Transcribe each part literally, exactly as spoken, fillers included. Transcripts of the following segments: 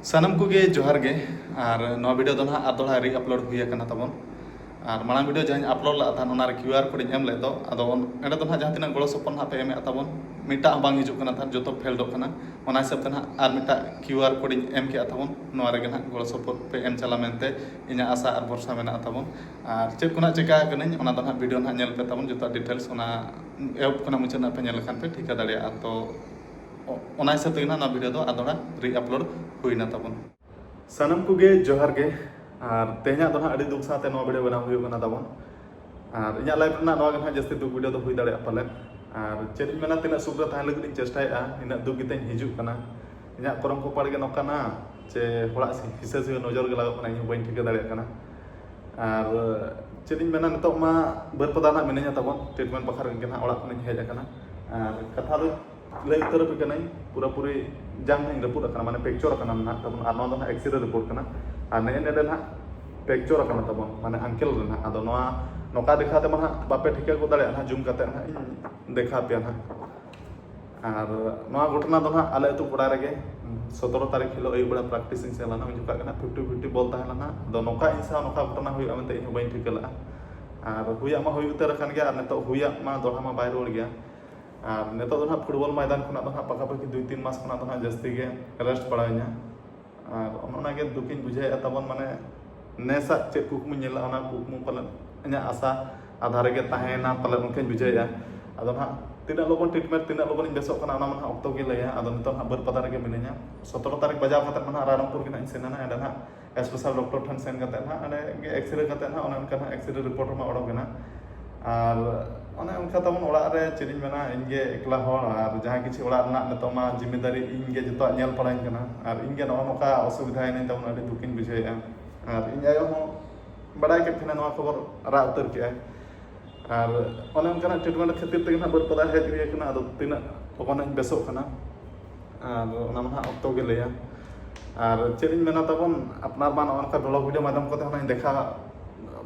ᱥᱟᱱᱟᱢ ᱠᱚᱜᱮ ᱡᱚᱦᱟᱨ ᱜᱮ᱾ ᱟᱨ ᱱᱚᱣᱟ ᱵᱷᱤᱰᱤᱭᱳ ᱫᱚ ᱱᱟᱦᱟᱜ ᱟᱨ ᱫᱚᱦᱲᱟ ᱨᱤ ᱟᱯᱞᱳᱰ ᱦᱩᱭ ᱟᱠᱟᱱᱟ ᱛᱟᱵᱚᱱ᱾ ᱟᱨ ᱢᱟᱲᱟᱝ ᱵᱷᱤᱰᱤᱭᱳ ᱡᱟᱦᱟᱸᱧ ᱟᱯᱞᱳᱰ ᱞᱮᱫ ᱛᱟᱦᱮᱱ, ᱚᱱᱟᱨᱮ ᱠᱤᱭᱩ ᱟᱨ ᱠᱳᱰ ᱤᱧ ᱮᱢ ᱞᱮᱫ ᱫᱚ, ᱟᱫᱚ ᱚᱸᱰᱮ ᱫᱚ ᱱᱟᱦᱟᱜ ᱡᱟᱦᱟᱸ ᱛᱤᱱᱟᱹᱜ ᱜᱚᱲᱚ ᱥᱚᱯᱚᱦᱚᱫ ᱱᱟᱦᱟᱜ ᱯᱮ ᱮᱢᱮᱫ ᱛᱟᱵᱚᱱ, ᱢᱤᱫᱴᱟᱜ ᱦᱚᱸ ᱵᱟᱝ ᱦᱤᱡᱩᱜ ᱠᱟᱱᱟ ᱛᱟᱦᱮᱸᱫ, ᱡᱚᱛᱚ ᱯᱷᱮᱞᱰᱚᱜ ᱠᱟᱱᱟ᱾ ᱚᱱᱟ ᱦᱤᱥᱟᱹᱵ ᱛᱮ ᱱᱟᱦᱟᱜ ᱟᱨ ᱢᱤᱫᱴᱟᱜ ᱠᱤᱭᱩ ᱟᱨ ᱠᱳᱰ ᱤᱧ ᱮᱢ ᱠᱮᱫᱼᱟ ᱛᱟᱵᱚᱱ, ᱱᱚᱣᱟ ᱨᱮᱜᱮ ᱱᱟᱦᱟᱜ ᱜᱚᱲᱚ ᱥᱚᱯᱚᱦᱚᱫ ᱯᱮ ᱮᱢ ᱪᱟᱞᱟᱜ ᱢᱮᱱᱛᱮ ᱤᱧᱟᱹᱜ ᱟᱥᱟ ᱟᱨ ᱵᱷᱚᱨᱥᱟ ᱢᱮᱱᱟᱜᱼᱟ ᱛᱟᱵᱚᱱ᱾ ᱟᱨ ᱪᱮᱫ ᱠᱚ ᱱᱟᱦᱟᱜ ᱪᱮᱠᱟ ᱟᱠᱟᱱᱟᱹᱧ, ᱚᱱᱟ ᱫᱚ ᱱᱟᱦᱟᱜ ᱵᱷᱤᱰᱤᱭᱳ ᱱᱟᱦᱟᱜ ᱧᱮᱞ ᱯᱮ ᱛᱟᱵᱚᱱ, ᱡᱚᱛᱚ ᱰᱤᱴᱮᱞᱥ ᱚᱱᱟ ᱮᱦᱚᱵ ᱠᱷᱚᱱᱟᱜ ᱢᱩᱪᱟᱹᱫ ᱱᱟᱦᱟᱜ ᱯᱮ ᱧᱮᱞ ᱞᱮᱠᱷᱟᱱ ᱯᱮ ᱴᱷᱤᱠᱟᱹ ᱫᱟᱲᱮᱭᱟᱜᱼᱟ᱾ ᱛᱚ ᱚ-, ᱚᱱᱟ ᱦᱤᱥᱟᱹᱵ ᱛᱮᱜᱮ ᱱᱟᱦᱟᱜ ᱱᱚᱣᱟ ᱵᱷᱤᱰᱤᱭᱳ ᱫᱚ ᱟᱨ ᱫᱚᱦᱲᱟ ᱨᱤ ᱟᱯᱞᱳᱰ ᱦᱩᱭᱱᱟ ᱛᱟᱵᱚᱱ᱾ ᱥᱟᱱᱟᱢ ᱠᱚᱜᱮ ᱡᱚᱦᱟᱨ ᱜᱮ᱾ ᱟᱨ ᱛᱮᱦᱮᱧᱟᱜ ᱫᱚ ᱱᱟᱦᱟᱜ ᱟᱹᱰᱤ ᱫᱩᱠ ᱥᱟᱶᱛᱮ ᱱᱚᱣᱟ ᱵᱷᱤᱰᱤᱭᱳ ᱵᱮᱱᱟᱣ ᱦᱩᱭᱩᱜ ᱠᱟᱱᱟ ᱛᱟᱵᱚᱱ᱾ ᱟᱨ ᱤᱧᱟᱹᱜ ᱞᱟᱭᱤᱯᱷ ᱨᱮᱱᱟᱜ ᱱᱚᱣᱟ ᱜᱮ ᱱᱟᱦᱟᱜ ᱡᱟᱹᱥᱛᱤ ᱫᱩᱠ ᱵᱷᱤᱰᱤᱭᱳ ᱫᱚ ᱦᱩᱭ ᱫᱟᱲᱮᱭᱟᱜᱼᱟ ᱯᱟᱞᱮᱱ᱾ ᱟᱨ ᱪᱮᱫ ᱤᱧ ᱢᱮᱱᱟ, ᱛᱤᱱᱟᱹᱜ ᱥᱩᱠ ᱨᱮ ᱛᱟᱦᱮᱸ ᱞᱟᱹᱜᱤᱫ ᱤᱧ ᱪᱮᱥᱴᱟᱭᱮᱫᱼᱟ, ᱤᱱᱟᱹᱜ ᱫᱩᱠ ᱜᱮᱛᱤᱧ ᱦᱤᱡᱩᱜ ᱠᱟᱱᱟ᱾ ᱤᱧᱟᱹᱜ ᱠᱚᱨᱚᱢ ᱠᱚᱯᱟᱲ ᱜᱮ ᱱᱚᱝᱠᱟᱱᱟ ᱪᱮ ᱦᱚᱲᱟᱜ ᱦᱤᱥᱟᱹ ᱥᱩᱭᱟᱹ ᱱᱚᱡᱚᱨ ᱜᱮ ᱞᱟᱜᱟᱜ ᱠᱟᱱᱟ, ᱤᱧ ᱦᱚᱸ ᱵᱟᱹᱧ ᱴᱷᱤᱠᱟᱹ ᱫᱟᱲᱮᱭᱟᱜ ᱠᱟᱱᱟ᱾ ᱟᱨ ᱪᱮᱫ ᱤᱧ ᱢᱮᱱᱟ, ᱱᱤᱛᱚᱜ ᱢᱟ ᱵᱟᱹᱨᱯᱟᱫᱟ ᱱᱟᱜ ᱢᱤᱱᱟᱹᱧᱟ ᱛᱟᱵᱚᱱ, ᱴᱨᱤᱴᱢᱮᱱᱴ ᱵᱟᱠᱷᱨᱟ ᱜᱮ ᱱᱟᱜ ᱚᱲᱟᱜ ᱠᱷᱚᱱᱤᱧ ᱦᱮᱡ ᱟᱠᱟᱱᱟ᱾ ᱟᱨ ᱠᱟᱛᱷᱟ ᱫᱚ ᱞᱟᱹᱭ ᱩᱛᱟᱹᱨ ᱟᱯᱮ ᱠᱟᱹᱱᱟᱹᱧ, ᱯᱩᱨᱟᱹᱯᱩᱨᱤ ᱡᱟᱝ ᱱᱟᱜ ᱤᱧ ᱨᱟᱹᱯᱩᱫ ᱟᱠᱟᱱᱟ, ᱢᱟᱱᱮ ᱯᱷᱨᱮᱠᱪᱚᱨ ᱟᱠᱟᱱᱟ ᱱᱟᱜ ᱛᱟᱵᱚᱱ᱾ ᱟᱨ ᱱᱚᱣᱟ ᱫᱚ ᱱᱟᱜ ᱮᱠᱥᱨᱮ ᱨᱤᱯᱳᱨᱴ ᱠᱟᱱᱟ᱾ ᱟᱨ ᱱᱮᱜᱼᱮ ᱱᱮᱰᱮ ᱱᱟᱜ ᱯᱷᱨᱮᱠᱪᱚᱨ ᱟᱠᱟᱱᱟ ᱛᱟᱵᱚᱱ, ᱢᱟᱱᱮ ᱟᱝᱠᱮᱞ ᱨᱮ ᱱᱟᱜ᱾ ᱟᱫᱚ ᱱᱚᱣᱟ ᱱᱚᱝᱠᱟ ᱫᱮᱠᱷᱟᱣ ᱛᱮᱢᱟ ᱱᱟᱜ ᱵᱟᱯᱮ ᱴᱷᱤᱠᱟᱹ ᱜᱚᱫ ᱫᱟᱲᱮᱭᱟᱜᱼᱟ ᱱᱟᱜ, ᱡᱩᱢ ᱠᱟᱛᱮ ᱱᱟᱜ ᱤᱧ ᱫᱮᱠᱷᱟᱣ ᱯᱮᱭᱟ ᱱᱟᱜ᱾ ᱟᱨ ᱱᱚᱣᱟ ᱜᱷᱚᱴᱚᱱᱟ ᱫᱚ ᱱᱟᱜ ᱟᱞᱮ ᱟᱹᱛᱩ ᱯᱟᱲᱟ ᱨᱮᱜᱮ, ᱥᱚᱛᱨᱚ ᱛᱟᱹᱨᱤᱠᱷ ᱦᱤᱞᱳᱜ ᱟᱹᱭᱩᱵ ᱵᱮᱲᱟ ᱯᱨᱮᱠᱴᱤᱥ ᱤᱧ ᱥᱮᱱ ᱞᱮᱱᱟ, ᱩᱱ ᱡᱚᱠᱷᱟᱜ ᱜᱮ ᱱᱟᱜ ᱯᱷᱤᱯᱴᱤ ᱯᱷᱤᱯᱴᱤ ᱵᱚᱞ ᱛᱟᱦᱮᱸ ᱞᱮᱱᱟ᱾ ᱟᱫᱚ ᱱᱚᱝᱠᱟ ᱤᱧ ᱥᱟᱶ ᱱᱚᱝᱠᱟ ᱜᱷᱚᱴᱚᱱᱟ ᱦᱩᱭᱩᱜᱼᱟ ᱢᱮᱱᱛᱮ ᱤᱧ ᱦᱚᱸ ᱵᱟᱹᱧ ᱴᱷᱤᱠᱟᱹ ᱞᱮᱫᱼᱟ᱾ ᱟᱨ ᱦᱩᱭᱟᱜ ᱢᱟ ᱦᱩᱭ ᱩᱛᱟᱹᱨ ᱟᱠᱟᱱ ᱜᱮᱭᱟ, ᱟᱨ ᱱᱤᱛᱚᱜ ᱦᱩᱭᱟᱜ ᱢᱟ ᱫᱚᱲᱦᱟ ᱢᱟ ᱵᱟᱭ ᱨᱩᱣᱟᱹᱲ ᱜᱮᱭᱟ᱾ ᱟᱨ ᱱᱤᱛᱚᱜ ᱫᱚ ᱱᱟᱜ ᱯᱷᱩᱴᱵᱚᱞ ᱢᱚᱭᱫᱟᱱ ᱠᱷᱚᱱᱟᱜ ᱫᱚ ᱱᱟᱜ ᱯᱟᱠᱟᱯᱟᱠᱤ ᱫᱩᱭ ᱛᱤᱱ ᱢᱟᱥ ᱠᱷᱚᱱᱟᱜ ᱫᱚ ᱱᱟᱜ ᱡᱟᱹᱥᱛᱤ ᱜᱮ ᱨᱮᱥᱴ ᱯᱟᱲᱟᱣᱤᱧᱟ᱾ ᱟᱨ ᱚᱱ-, ᱚᱱᱟᱜᱮ ᱫᱩᱠᱤᱧ ᱵᱩᱡᱷᱟᱹᱣᱮᱫᱼᱟ ᱛᱟᱵᱚᱱ, ᱢᱟᱱᱮ ᱱᱮᱥᱟᱜ ᱪᱮᱫ ᱠᱩᱠᱢᱩᱧ ᱧᱮᱞ ᱞᱮᱫᱼᱟ, ᱚᱱᱟ ᱠᱩᱠᱢᱩ ᱯᱟᱞᱮᱱ ᱤᱧᱟᱹᱜ ᱟᱥᱟ ᱟᱫᱷᱟ ᱨᱮᱜᱮ ᱛᱟᱦᱮᱸᱭᱮᱱᱟ ᱯᱟᱞᱮᱱ, ᱚᱱᱠᱟᱧ ᱵᱩᱡᱷᱟᱹᱣᱮᱫᱼᱟ᱾ ᱟᱫᱚ ᱱᱟᱦᱟᱜ ᱛᱤᱱᱟᱹᱜ ᱞᱚᱜᱚᱱ ᱴᱨᱤᱴᱢᱮᱱᱴ, ᱛᱤᱱᱟᱹᱜ ᱞᱚᱜᱚᱱᱤᱧ ᱵᱮᱥᱚᱜ ᱠᱟᱱᱟ, ᱚᱱᱟ ᱢᱟ ᱱᱟᱦᱟᱜ ᱚᱠᱛᱚ ᱜᱮ ᱞᱟᱹᱭᱟ᱾ ᱟᱫᱚ ᱱᱤᱛᱚᱜ ᱱᱟᱦᱟᱜ ᱵᱟᱹᱨᱯᱟᱫᱟ ᱨᱮᱜᱮ ᱢᱤᱱᱟᱹᱧᱟ᱾ ᱥᱚᱛᱨᱚ ᱛᱟᱹᱨᱤᱠᱷ ᱵᱟᱡᱟᱣ ᱠᱟᱛᱮᱫ ᱢᱟ ᱱᱟᱦᱟᱜ ᱨᱟᱭᱨᱚᱝᱯᱩᱨ ᱜᱮ ᱱᱟᱦᱟᱜ ᱤᱧ ᱥᱮᱱ ᱮᱱᱟ, ᱮᱸᱰᱮ ᱱᱟᱦᱟᱜ ᱮᱥᱯᱮᱥᱟᱞ ᱰᱚᱠᱴᱚᱨ ᱴᱷᱮᱱ ᱥᱮᱱ ᱠᱟᱛᱮᱫ ᱱᱟᱦᱟᱜ ᱚᱸᱰᱮ ᱜᱮ ᱮᱠᱥᱨᱮ ᱠᱟᱛᱮᱫ ᱱᱟᱦᱟᱜ ᱚᱱᱮ ᱚᱱᱠᱟ ᱱᱟᱦᱟᱜ ᱮᱠᱥᱨᱮ ᱨᱤᱯᱳᱨᱴ ᱨᱮᱢᱟ ᱚᱰᱚᱠ ᱮᱱᱟ᱾ ᱟᱨ ᱚᱱᱮ ᱚᱱᱠᱟ ᱛᱟᱵᱚᱱ ᱚᱲᱟᱜ ᱨᱮ ᱪᱮᱫ ᱤᱧ ᱢᱮᱱᱟ, ᱤᱧ ᱜᱮ ᱮᱠᱞᱟ ᱦᱚᱲ, ᱟᱨ ᱡᱟᱦᱟᱸ ᱠᱤᱪᱷᱩ ᱚᱲᱟᱜ ᱨᱮᱱᱟᱜ ᱱᱤᱛᱚᱜ ᱢᱟ ᱡᱤᱢᱢᱮᱫᱟᱨᱤ ᱤᱧ ᱜᱮ ᱡᱚᱛᱚᱣᱟᱜ ᱧᱮᱞ ᱯᱟᱲᱟᱧ ᱠᱟᱱᱟ᱾ ᱟᱨ ᱤᱧ ᱜᱮ ᱱᱚᱜᱼᱚ ᱱᱚᱝᱠᱟ ᱚᱥᱩᱵᱤᱫᱷᱟᱭᱮᱱᱟᱹᱧ ᱛᱟᱵᱚᱱ, ᱟᱹᱰᱤ ᱫᱩᱠᱤᱧ ᱵᱩᱡᱷᱟᱹᱣᱮᱫᱼᱟ᱾ ᱟᱨ ᱤᱧ ᱟᱭᱳ ᱦᱚᱸ ᱵᱟᱲᱟᱭ ᱠᱮᱫ ᱠᱷᱟᱱᱮ ᱱᱚᱣᱟ ᱠᱷᱚᱵᱚᱨ ᱨᱟᱜ ᱩᱛᱟᱹᱨ ᱠᱮᱫᱼᱟᱭ᱾ ᱟᱨ ᱚᱱᱮ ᱚᱱᱠᱟᱱᱟᱜ ᱴᱨᱤᱴᱢᱮᱱᱴ ᱠᱷᱟᱹᱛᱤᱨ ᱛᱮᱜᱮ ᱱᱟᱦᱟᱜ ᱵᱟᱹᱨᱯᱟᱫᱟ ᱦᱮᱡ ᱦᱩᱭ ᱟᱠᱟᱱᱟ᱾ ᱟᱫᱚ ᱛᱤᱱᱟᱹᱜ ᱞᱚᱜᱚᱱ ᱤᱧ ᱵᱮᱥᱚᱜ ᱠᱟᱱᱟ, ᱟᱨ ᱚᱱᱟ ᱢᱟ ᱱᱟᱦᱟᱜ ᱚᱠᱛᱚ ᱜᱮ ᱞᱟᱹᱭᱟ᱾ ᱟᱨ ᱪᱮᱫ ᱤᱧ ᱢᱮᱱᱟ ᱛᱟᱵᱚᱱ, ᱟᱯᱱᱟᱨ ᱢᱟ ᱱᱚᱜᱼᱚ ᱱᱚᱝᱠᱟ ᱵᱷᱞᱚᱜ ᱵᱷᱤᱰᱤᱭᱳ ᱢᱟᱫᱽᱫᱷᱚᱢ ᱠᱚᱛᱮ ᱦᱚᱸ ᱱᱟᱦᱟᱜ ᱤᱧ ᱫᱮᱠᱷᱟ,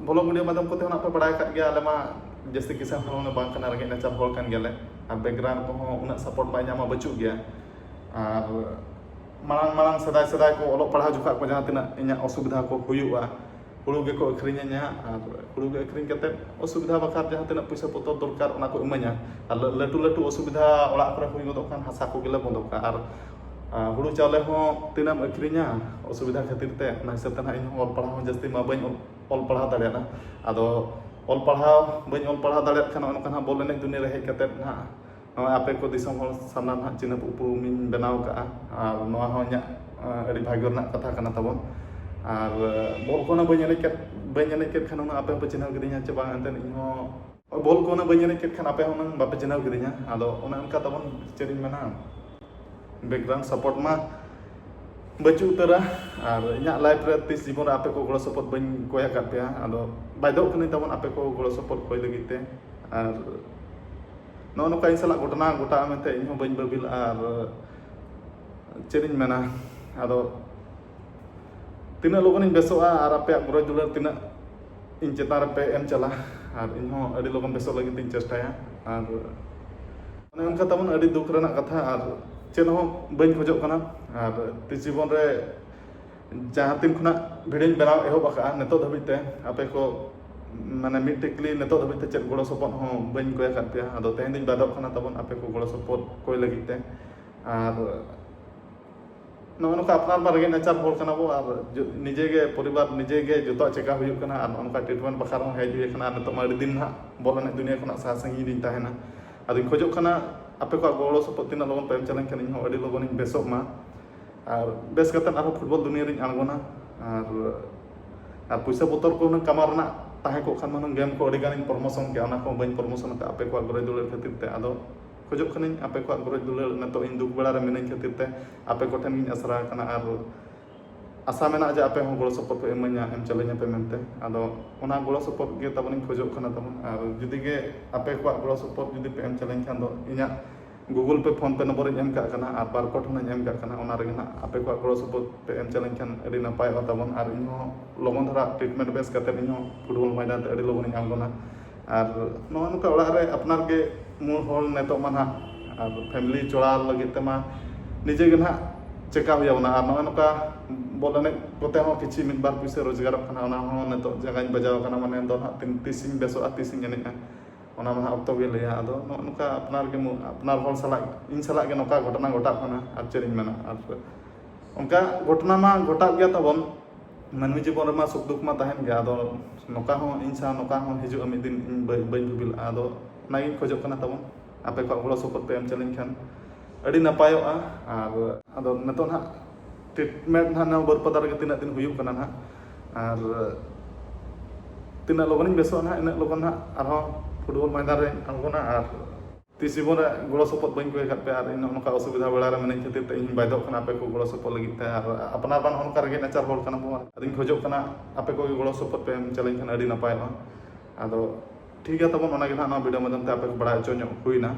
ᱵᱷᱞᱚᱜ ᱵᱷᱤᱰᱤᱭᱳ ᱢᱟᱫᱽᱫᱷᱚᱢ ᱠᱚᱛᱮ ᱦᱚᱸ ᱱᱟᱦᱟᱜ ᱯᱮ ᱵᱟᱲᱟᱭ ᱟᱠᱟᱫ ᱜᱮᱭᱟ, ᱟᱞᱮ ᱢᱟ ᱡᱟᱹᱥᱛᱤ ᱠᱤᱥᱟᱹᱬ ᱦᱚᱲ ᱢᱟ ᱵᱟᱝ ᱠᱟᱱᱟ, ᱨᱮᱸᱜᱮᱡ ᱱᱟᱪᱟᱨ ᱦᱚᱲ ᱠᱟᱱ ᱜᱮᱭᱟᱞᱮ᱾ ᱟᱨ ᱵᱮᱠᱜᱨᱟᱣᱩᱱᱰ ᱠᱚᱦᱚᱸ ᱩᱱᱟᱹᱜ ᱥᱟᱯᱳᱨᱴ ᱵᱟᱭ ᱧᱟᱢᱟ, ᱵᱟᱹᱪᱩᱜ ᱜᱮᱭᱟ᱾ ᱟᱨ ᱢᱟᱲᱟᱝ ᱢᱟᱲᱟᱝ ᱥᱮᱫᱟᱭ ᱥᱮᱫᱟᱭ ᱠᱚ ᱚᱞᱚᱜ ᱯᱟᱲᱦᱟᱣ ᱡᱚᱠᱷᱟᱜ ᱠᱚ ᱡᱟᱦᱟᱸ ᱛᱤᱱᱟᱹᱜ ᱤᱧᱟᱹᱜ ᱚᱥᱩᱵᱤᱫᱷᱟ ᱠᱚ ᱦᱩᱭᱩᱜᱼᱟ, ᱦᱩᱲᱩ ᱜᱮᱠᱚ ᱟᱹᱠᱷᱨᱤᱧᱟᱹᱧᱟ, ᱟᱨ ᱦᱩᱲᱩ ᱜᱮ ᱟᱹᱠᱷᱨᱤᱧ ᱠᱟᱛᱮᱫ ᱚᱥᱩᱵᱤᱫᱷᱟ ᱵᱟᱠᱷᱨᱟ ᱡᱟᱦᱟᱸ ᱛᱤᱱᱟᱹᱜ ᱯᱩᱭᱥᱟᱹ ᱯᱚᱛᱚᱨ ᱫᱚᱨᱠᱟᱨ ᱚᱱᱟ ᱠᱚ ᱤᱢᱟᱹᱧᱟ᱾ ᱟᱨ ᱞᱟᱹ- ᱞᱟᱹᱴᱩ ᱞᱟᱹᱴᱩ ᱚᱥᱩᱵᱤᱫᱷᱟ ᱚᱲᱟᱜ ᱠᱚᱨᱮ ᱦᱩᱭ ᱜᱚᱫᱚᱜ ᱠᱷᱟᱱ ᱦᱟᱥᱟ ᱠᱚᱜᱮ ᱞᱮ ᱵᱚᱸᱫᱚᱜ ᱠᱟᱜᱼᱟ᱾ ᱟᱨ ᱟᱨ ᱦᱩᱲᱩ ᱪᱟᱣᱞᱮ ᱦᱚᱸ ᱛᱤᱱᱟᱹᱜ ᱮᱢ ᱟᱹᱠᱷᱨᱤᱧᱟ ᱚᱥᱩᱵᱤᱫᱷᱟ ᱠᱷᱟᱹᱛᱤᱨ ᱛᱮ, ᱚᱱᱟ ᱦᱤᱥᱟᱹᱵ ᱛᱮ ᱱᱟᱦᱟᱜ ᱤᱧ ᱦᱚᱸ ᱚᱞ ᱯᱟᱲᱦᱟᱣ ᱦᱚᱸ ᱡᱟᱹᱥᱛᱤ ᱢᱟ ᱵᱟᱹᱧ ᱚᱞ- ᱚᱞ ᱯᱟᱲᱦᱟᱣ ᱫᱟᱲᱮᱭᱟᱜᱼᱟ᱾ ᱟᱫᱚ ᱚᱞ ᱯᱟᱲᱦᱟᱣ ᱵᱟᱹᱧ ᱚᱞ ᱯᱟᱲᱦᱟᱣ ᱫᱟᱲᱮᱭᱟᱜ ᱠᱷᱟᱱ ᱱᱚᱜᱼᱚ ᱱᱚᱝᱠᱟ ᱱᱟᱦᱟᱜ ᱵᱚᱞ ᱮᱱᱮᱡ ᱫᱩᱱᱤᱭᱟᱹ ᱨᱮ ᱦᱮᱡ ᱠᱟᱛᱮᱫ ᱱᱟᱦᱟᱜ ᱱᱚᱜᱼᱚᱭ ᱟᱯᱮ ᱠᱚ ᱫᱤᱥᱚᱢ ᱦᱚᱲ ᱥᱟᱢᱱᱟ ᱱᱟᱦᱟᱜ ᱪᱤᱱᱦᱟᱹᱯ ᱩᱯᱨᱩᱢᱤᱧ ᱵᱮᱱᱟᱣ ᱠᱟᱜᱼᱟ᱾ ᱟᱨ ᱱᱚᱣᱟ ᱦᱚᱸ ᱤᱧᱟᱹᱜ ᱟᱹᱰᱤ ᱵᱷᱟᱜᱽᱭᱚ ᱨᱮᱱᱟᱜ ᱠᱟᱛᱷᱟ ᱠᱟᱱᱟ ᱛᱟᱵᱚᱱ᱾ ᱟᱨ ᱵᱚᱞ ᱠᱚ ᱦᱚᱸ ᱵᱟᱹᱧ ᱮᱱᱮᱡ ᱠᱮᱫ ᱵᱟᱹᱧ ᱮᱱᱮᱡ ᱠᱮᱫ ᱠᱷᱟᱱ ᱦᱩᱱᱟᱹᱝ ᱟᱯᱮ ᱦᱚᱸᱯᱮ ᱪᱤᱱᱦᱟᱹᱣ ᱠᱤᱫᱤᱧᱟ ᱪᱮ ᱵᱟᱝ? ᱮᱱᱛᱮᱫ ᱤᱧ ᱦᱚᱸ ᱵᱚᱞ ᱠᱚ ᱦᱩᱱᱟᱹᱝ ᱵᱟᱹᱧ ᱮᱱᱮᱡ ᱠᱮᱫ ᱠᱷᱟᱱ ᱟᱯᱮ ᱦᱚᱸ ᱦᱩᱱᱟᱹᱝ ᱵᱟᱯᱮ ᱪᱤᱱᱦᱟᱹᱣ ᱠᱤᱫᱤᱧᱟ᱾ ᱟᱫᱚ ᱚᱱᱮ ᱚᱱᱠᱟ ᱛᱟᱵᱚᱱ, ᱪᱮᱫ ᱤᱧ ᱢᱮᱱᱟ, ᱵᱮᱠᱜᱨᱟᱣᱩᱱᱰ ᱥᱟᱯᱳᱨᱴ ᱢᱟ ᱵᱟᱹᱪᱩᱜ ᱩᱛᱟᱹᱨᱟ᱾ ᱟᱨ ᱤᱧᱟᱹᱜ ᱞᱟᱭᱤᱯᱷ ᱨᱮ ᱛᱤᱥ ᱡᱤᱵᱚᱱ ᱨᱮ ᱟᱯᱮ ᱠᱚ ᱜᱚᱲᱚ ᱥᱚᱯᱚᱦᱚᱫ ᱵᱟᱹᱧ ᱠᱚᱭ ᱟᱠᱟᱫ ᱯᱮᱭᱟ᱾ ᱟᱫᱚ ᱵᱟᱫᱷᱚᱜ ᱠᱟᱹᱱᱟᱹᱧ ᱛᱟᱵᱚᱱ ᱟᱯᱮ ᱠᱚ ᱜᱚᱲᱚ ᱥᱚᱯᱚᱦᱚᱫ ᱠᱚᱭ ᱞᱟᱹᱜᱤᱫ ᱛᱮ᱾ ᱟᱨ ᱱᱚᱜᱼᱚ ᱱᱚᱝᱠᱟ ᱤᱧ ᱥᱟᱞᱟᱜ ᱜᱷᱚᱴᱚᱱᱟ ᱜᱷᱚᱴᱟᱜᱼᱟ ᱢᱮᱱᱛᱮ ᱤᱧ ᱦᱚᱸ ᱵᱟᱹᱧ ᱵᱷᱟᱹᱵᱤ ᱞᱮᱫᱼᱟ᱾ ᱟᱨ ᱪᱮᱫ ᱤᱧ ᱢᱮᱱᱟ, ᱟᱫᱚ ᱛᱤᱱᱟᱹᱜ ᱞᱚᱜᱚᱱᱤᱧ ᱵᱮᱥᱚᱜᱼᱟ ᱟᱨ ᱟᱯᱮᱭᱟᱜ ᱜᱚᱨᱚᱡᱽ ᱫᱩᱞᱟᱹᱲ ᱛᱤᱱᱟᱹᱜ ᱤᱧ ᱪᱮᱛᱟᱱ ᱨᱮᱯᱮ ᱮᱢ ᱪᱟᱞᱟ, ᱟᱨ ᱤᱧ ᱦᱚᱸ ᱟᱹᱰᱤ ᱞᱚᱜᱚᱱ ᱵᱮᱥᱚᱜ ᱞᱟᱹᱜᱤᱫ ᱤᱧ ᱪᱮᱥᱴᱟᱭᱟ᱾ ᱟᱨ ᱚᱱᱮ ᱚᱱᱠᱟ ᱛᱟᱵᱚᱱ ᱟᱹᱰᱤ ᱫᱩᱠ ᱨᱮᱱᱟᱜ ᱠᱟᱛᱷᱟ, ᱟᱨ ᱪᱮᱫ ᱦᱚᱸ ᱵᱟᱹᱧ ᱠᱷᱚᱡᱚᱜ ᱠᱟᱱᱟ᱾ ᱟᱨ ᱛᱤᱥ ᱡᱤᱵᱚᱱ ᱨᱮ ᱡᱟᱦᱟᱸ ᱛᱤᱱ ᱠᱷᱚᱱᱟᱜ ᱵᱷᱤᱰᱤᱭᱳᱧ ᱵᱮᱱᱟᱣ ᱮᱦᱚᱵ ᱟᱠᱟᱫᱼᱟ ᱱᱤᱛᱚᱜ ᱫᱷᱟᱹᱵᱤᱡ ᱛᱮ ᱟᱯᱮ ᱠᱚ ᱢᱟᱱᱮ ᱢᱤᱫᱴᱮᱡ ᱠᱞᱤ ᱱᱤᱛᱚᱜ ᱫᱷᱟᱹᱵᱤᱡ ᱛᱮ ᱪᱮᱫ ᱜᱚᱲᱚ ᱥᱚᱯᱚᱦᱚᱫ ᱦᱚᱸ ᱵᱟᱹᱧ ᱠᱚᱭ ᱟᱠᱟᱫ ᱯᱮᱭᱟ᱾ ᱟᱫᱚ ᱛᱮᱦᱮᱧ ᱫᱚᱧ ᱵᱟᱫᱷᱚᱜ ᱠᱟᱱᱟ ᱛᱟᱵᱚᱱ ᱟᱯᱮ ᱠᱚ ᱜᱚᱲᱚ ᱥᱚᱯᱚᱦᱚᱫ ᱠᱚᱭ ᱞᱟᱹᱜᱤᱫ ᱛᱮ᱾ ᱟᱨ ᱱᱚᱜᱼᱚ ᱱᱚᱝᱠᱟ ᱟᱯᱱᱟᱨ ᱢᱟ ᱨᱮᱸᱜᱮᱡ ᱱᱟᱪᱟᱨ ᱦᱚᱲ ᱠᱟᱱᱟ ᱵᱚ, ᱟᱨ ᱡᱚ- ᱱᱤᱡᱮ ᱜᱮ ᱯᱚᱨᱤᱵᱟᱨ ᱱᱤᱡᱮ ᱜᱮ ᱡᱚᱛᱚᱣᱟᱜ ᱪᱮᱠᱟ ᱦᱩᱭᱩᱜ ᱠᱟᱱᱟ, ᱟᱨ ᱱᱚᱜᱼᱚ ᱱᱚᱝᱠᱟ ᱴᱨᱤᱴᱢᱮᱱᱴ ᱵᱟᱠᱷᱨᱟ ᱦᱚᱸ ᱦᱮᱡ ᱦᱩᱭ ᱟᱠᱟᱱᱟ᱾ ᱟᱨ ᱱᱤᱛᱚᱜ ᱢᱟ ᱟᱹᱰᱤ ᱫᱤᱱ ᱱᱟᱦᱟᱜ ᱵᱚᱞ ᱮᱱᱮᱡ ᱫᱩᱱᱤᱭᱟᱹ ᱠᱷᱚᱱᱟᱜ ᱥᱟᱦᱟ ᱥᱟᱺᱜᱤᱧ ᱨᱤᱧ ᱛᱟᱦᱮᱱᱟ᱾ ᱟᱫᱚᱧ ᱠᱷᱚᱡᱚᱜ ᱠᱟᱱᱟ ᱟᱯᱮ ᱠᱚᱣᱟᱜ ᱜᱚᱲᱚ ᱥᱚᱯᱚᱦᱚᱫ ᱛᱤᱱᱟᱹᱜ ᱞᱚᱜᱚᱱ ᱯᱮ ᱮᱢ ᱪᱟᱞᱟᱧ ᱠᱷᱟᱱ ᱤᱧ ᱦᱚᱸ ᱟᱹᱰᱤ ᱞᱚᱜᱚᱱᱤᱧ ᱵᱮᱥᱚᱜ ᱢᱟ, ᱟᱨ ᱵᱮᱥ ᱠᱟᱛᱮᱫ ᱟᱨᱦᱚᱸ ᱯᱷᱩᱴᱵᱚᱞ ᱫᱩᱱᱤᱭᱟᱹ ᱨᱤᱧ ᱟᱬᱜᱚᱱᱟ᱾ ᱟᱨ ᱟᱨ ᱯᱩᱭᱥᱟᱹ ᱵᱚᱛᱚᱨ ᱠᱚ ᱦᱩᱱᱟᱹᱝ ᱠᱟᱢᱟᱣ ᱨᱮᱱᱟᱜ ᱛᱟᱦᱮᱸ ᱠᱚᱜ ᱠᱷᱟᱱ ᱢᱟ ᱦᱩᱱᱟᱹᱝ ᱜᱮᱢ ᱠᱚ ᱟᱹᱰᱤ ᱜᱟᱱᱤᱧ ᱯᱨᱚᱢᱳᱥᱚᱱ ᱠᱮᱭᱟ, ᱚᱱᱟ ᱠᱚ ᱵᱟᱹᱧ ᱯᱨᱚᱢᱳᱥᱚᱱ ᱟᱠᱟᱫ ᱟᱯᱮ ᱠᱚᱣᱟᱜ ᱜᱚᱨᱚᱡᱽ ᱫᱩᱞᱟᱹᱲ ᱠᱷᱟᱹᱛᱤᱨ ᱛᱮ᱾ ᱟᱫᱚ ᱠᱷᱚᱡᱚᱜ ᱠᱟᱹᱱᱟᱹᱧ ᱟᱯᱮ ᱠᱚᱣᱟᱜ ᱜᱚᱨᱚᱡᱽ ᱫᱩᱞᱟᱹᱲ ᱱᱤᱛᱚᱜ ᱤᱧ ᱫᱩᱠ ᱵᱮᱲᱟ ᱨᱮ ᱢᱤᱱᱟᱹᱧ ᱠᱷᱟᱹᱛᱤᱨ ᱛᱮ ᱟᱯᱮ ᱠᱚᱴᱷᱮᱱ ᱜᱤᱧ ᱟᱥᱨᱟ ᱟᱠᱟᱱᱟ, ᱟᱨ ᱟᱥᱟ ᱢᱮᱱᱟᱜᱼᱟ ᱡᱮ ᱟᱯᱮ ᱦᱚᱸ ᱜᱚᱲᱚ ᱥᱚᱯᱚᱦᱚᱫ ᱯᱮ ᱤᱢᱟᱹᱧᱟ, ᱮᱢ ᱪᱟᱞᱟᱹᱧ ᱟᱯᱮ ᱢᱮᱱᱛᱮ᱾ ᱟᱫᱚ ᱚᱱᱟ ᱜᱚᱲᱚ ᱥᱚᱯᱚᱦᱚᱫ ᱜᱮ ᱛᱟᱵᱚᱱᱤᱧ ᱠᱷᱚᱡᱚᱜ ᱠᱟᱱᱟ ᱛᱟᱵᱚᱱ᱾ ᱟᱨ ᱡᱩᱫᱤ ᱜᱮ ᱟᱯᱮ ᱠᱚᱣᱟᱜ ᱜᱚᱲᱚ ᱥᱚᱯᱚᱦᱚᱫ ᱡᱩᱫᱤ ᱯᱮ ᱮᱢ ᱪᱟᱞᱟᱹᱧ ᱠᱷᱟᱱ ᱫᱚ ᱤᱧᱟᱹᱜ Google Pay, PhonePe ᱱᱚᱢᱵᱚᱨᱤᱧ ᱮᱢ ᱠᱟᱜ ᱠᱟᱱᱟ ᱟᱨ ᱵᱟᱨᱠᱳᱰ ᱦᱚᱸᱧ ᱮᱢ ᱠᱟᱜ ᱠᱟᱱᱟ᱾ ᱚᱱᱟ ᱨᱮᱜᱮ ᱱᱟᱜ ᱟᱯᱮ ᱠᱚᱣᱟᱜ ᱜᱚᱲᱚ ᱥᱚᱯᱚᱦᱚᱫ ᱯᱮ ᱮᱢ ᱪᱟᱞᱟᱹᱧ ᱠᱷᱟᱱ ᱟᱹᱰᱤ ᱱᱟᱯᱟᱭᱚᱜᱼᱟ ᱛᱟᱵᱚᱱ, ᱟᱨ ᱤᱧ ᱦᱚᱸ ᱞᱚᱜᱚᱱ ᱫᱷᱟᱨᱟ ᱴᱨᱤᱴᱢᱮᱱᱴ ᱵᱮᱥ ᱠᱟᱛᱮᱫ ᱤᱧ ᱦᱚᱸ ᱯᱷᱩᱴᱵᱚᱞ ᱢᱚᱭᱫᱟᱱ ᱛᱮ ᱟᱹᱰᱤ ᱞᱚᱜᱚᱱᱤᱧ ᱟᱬᱜᱚᱱᱟ᱾ ᱟᱨ ᱱᱚᱜᱼᱚ ᱱᱚᱝᱠᱟ ᱚᱲᱟᱜ ᱨᱮ ᱟᱯᱱᱟᱨ ᱜᱮ ᱢᱩᱞ ᱦᱚᱲ ᱱᱤᱛᱚᱜ ᱢᱟ ᱱᱟᱜ, ᱟᱨ ᱯᱷᱮᱢᱤᱞᱤ ᱪᱚᱲᱟᱣ ᱞᱟᱹᱜᱤᱫ ᱛᱮᱢᱟ ᱱᱤᱡᱮ ᱜᱮ ᱱᱟᱜ ᱪᱮᱠᱟ ᱦᱩᱭ ᱟᱵᱚᱱᱟ᱾ ᱟᱨ ᱱᱚᱜᱼᱚᱭ ᱱᱚᱝᱠᱟ ᱵᱚᱞ ᱮᱱᱮᱡ ᱠᱚᱛᱮ ᱦᱚᱸ ᱠᱤᱪᱷᱤ ᱢᱤᱫ ᱵᱟᱨ ᱯᱩᱭᱥᱟᱹ ᱨᱳᱡᱽᱜᱟᱨᱚᱜ ᱠᱟᱱᱟ, ᱚᱱᱟ ᱦᱚᱸ ᱱᱤᱛᱚᱜ ᱡᱟᱸᱜᱟᱧ ᱵᱟᱡᱟᱣ ᱟᱠᱟᱱᱟ, ᱢᱟᱱᱮ ᱫᱚ ᱦᱟᱸᱜ ᱛᱤᱱ ᱛᱤᱥᱤᱧ ᱵᱮᱥᱚᱜᱼᱟ, ᱛᱤᱥᱤᱧ ᱮᱱᱮᱡᱼᱟ, ᱚᱱᱟ ᱢᱟ ᱦᱟᱸᱜ ᱚᱠᱛᱚ ᱜᱮ ᱞᱟᱹᱭᱟ᱾ ᱟᱫᱚ ᱱᱚᱜᱼᱚ ᱱᱚᱝᱠᱟ ᱟᱯᱱᱟᱨ ᱜᱮ ᱢᱩ- ᱟᱯᱱᱟᱨ ᱦᱚᱲ ᱥᱟᱞᱟᱜ, ᱤᱧ ᱥᱟᱞᱟᱜ ᱜᱮ ᱱᱚᱝᱠᱟ ᱜᱷᱚᱴᱚᱱᱟ ᱜᱷᱚᱴᱟᱜ ᱠᱟᱱᱟ, ᱟᱨ ᱪᱮᱫ ᱤᱧ ᱢᱮᱱᱟ᱾ ᱟᱨ ᱚᱱᱠᱟ ᱜᱷᱚᱴᱚᱱᱟ ᱢᱟ ᱜᱷᱚᱴᱟᱜ ᱜᱮᱭᱟ ᱛᱟᱵᱚᱱ, ᱢᱟᱹᱱᱢᱤ ᱡᱤᱵᱚᱱ ᱨᱮᱢᱟ ᱥᱩᱠ ᱫᱩᱠ ᱢᱟ ᱛᱟᱦᱮᱱ ᱜᱮᱭᱟ᱾ ᱟᱫᱚ ᱱᱚᱝᱠᱟ ᱦᱚᱸ ᱤᱧ ᱥᱟᱶ ᱱᱚᱝᱠᱟ ᱦᱚᱸ ᱦᱤᱡᱩᱜᱼᱟ ᱢᱤᱫ ᱫᱤᱱ, ᱤᱧ ᱵᱟᱹᱧ ᱵᱟᱹᱧ ᱵᱷᱟᱹᱵᱤ ᱞᱮᱫᱼᱟ᱾ ᱟᱫᱚ ᱚᱱᱟᱜᱤᱧ ᱠᱷᱚᱡᱚᱜ ᱠᱟᱱᱟ ᱛᱟᱵᱚᱱ, ᱟᱯᱮ ᱠᱚᱣᱟᱜ ᱜᱚᱲᱚ ᱥᱚᱯᱚᱦᱚᱫ ᱯᱮ ᱮᱢ ᱪᱟᱞᱤᱧ ᱠᱷᱟᱱ ᱟᱹᱰᱤ ᱱᱟᱯᱟᱭᱚᱜᱼᱟ᱾ ᱟᱨ ᱟᱫᱚ ᱱᱤᱛᱚᱜ ᱱᱟᱦᱟᱜ ᱴᱨᱤᱴᱢᱮᱱᱴ ᱱᱟᱦᱟᱜ ᱱᱚᱣᱟ ᱵᱟᱹᱨᱯᱟᱫᱟ ᱨᱮᱜᱮ ᱛᱤᱱᱟᱹᱜ ᱫᱤᱱ ᱦᱩᱭᱩᱜ ᱠᱟᱱᱟ ᱱᱟᱦᱟᱜ, ᱟᱨ ᱛᱤᱱᱟᱹᱜ ᱞᱚᱜᱚᱱᱤᱧ ᱵᱮᱥᱚᱜᱼᱟ ᱱᱟᱦᱟᱜ, ᱤᱱᱟᱹᱜ ᱞᱚᱜᱚᱱ ᱱᱟᱦᱟᱜ ᱟᱨᱦᱚᱸ ᱯᱷᱩᱴᱵᱚᱞ ᱢᱚᱭᱫᱟᱱ ᱨᱮ ᱟᱬᱜᱚᱱᱟ᱾ ᱟᱨ ᱛᱤᱥ ᱡᱤᱵᱚᱱ ᱨᱮ ᱜᱚᱲᱚ ᱥᱚᱯᱚᱦᱚᱫ ᱵᱟᱹᱧ ᱠᱚᱭ ᱟᱠᱟᱫ ᱯᱮᱭᱟ, ᱟᱨ ᱤᱧ ᱱᱚᱜᱼᱚ ᱱᱚᱝᱠᱟ ᱚᱥᱩᱵᱤᱫᱷᱟ ᱵᱮᱲᱟ ᱨᱮ ᱢᱤᱱᱟᱹᱧ ᱠᱷᱟᱹᱛᱤᱨ ᱛᱮ ᱤᱧ ᱵᱟᱫᱷᱚᱜ ᱠᱟᱱᱟ ᱟᱯᱮ ᱠᱚ ᱜᱚᱲᱚ ᱥᱚᱯᱚᱦᱚᱫ ᱞᱟᱹᱜᱤᱫ ᱛᱮ᱾ ᱟᱨ ᱟᱯᱱᱟᱨ ᱢᱟ ᱱᱚᱜᱼᱚ ᱱᱚᱝᱠᱟ ᱨᱮᱸᱜᱮᱡ ᱱᱟᱪᱟᱨ ᱦᱚᱲ ᱠᱟᱱᱟ ᱵᱚᱱ, ᱟᱨᱤᱧ ᱠᱷᱚᱡᱚᱜ ᱠᱟᱱᱟ ᱟᱯᱮ ᱠᱚᱜᱮ ᱜᱚᱲᱚ ᱥᱚᱯᱚᱦᱚᱫ ᱯᱮ ᱮᱢ ᱪᱟᱞᱤᱧ ᱠᱷᱟᱱ ᱟᱹᱰᱤ ᱱᱟᱯᱟᱭᱚᱜᱼᱟ᱾ ᱟᱫᱚ ᱴᱷᱤᱠ ᱜᱮᱭᱟ ᱛᱟᱵᱚᱱ, ᱚᱱᱟ ᱜᱮ ᱱᱟᱦᱟᱜ ᱱᱚᱣᱟ ᱵᱷᱤᱰᱤᱭᱳ ᱢᱟᱫᱽᱫᱷᱚᱢ ᱛᱮ ᱟᱯᱮ ᱠᱚ ᱵᱟᱲᱟᱭ ᱦᱚᱪᱚ ᱧᱚᱜ ᱦᱩᱭᱱᱟ᱾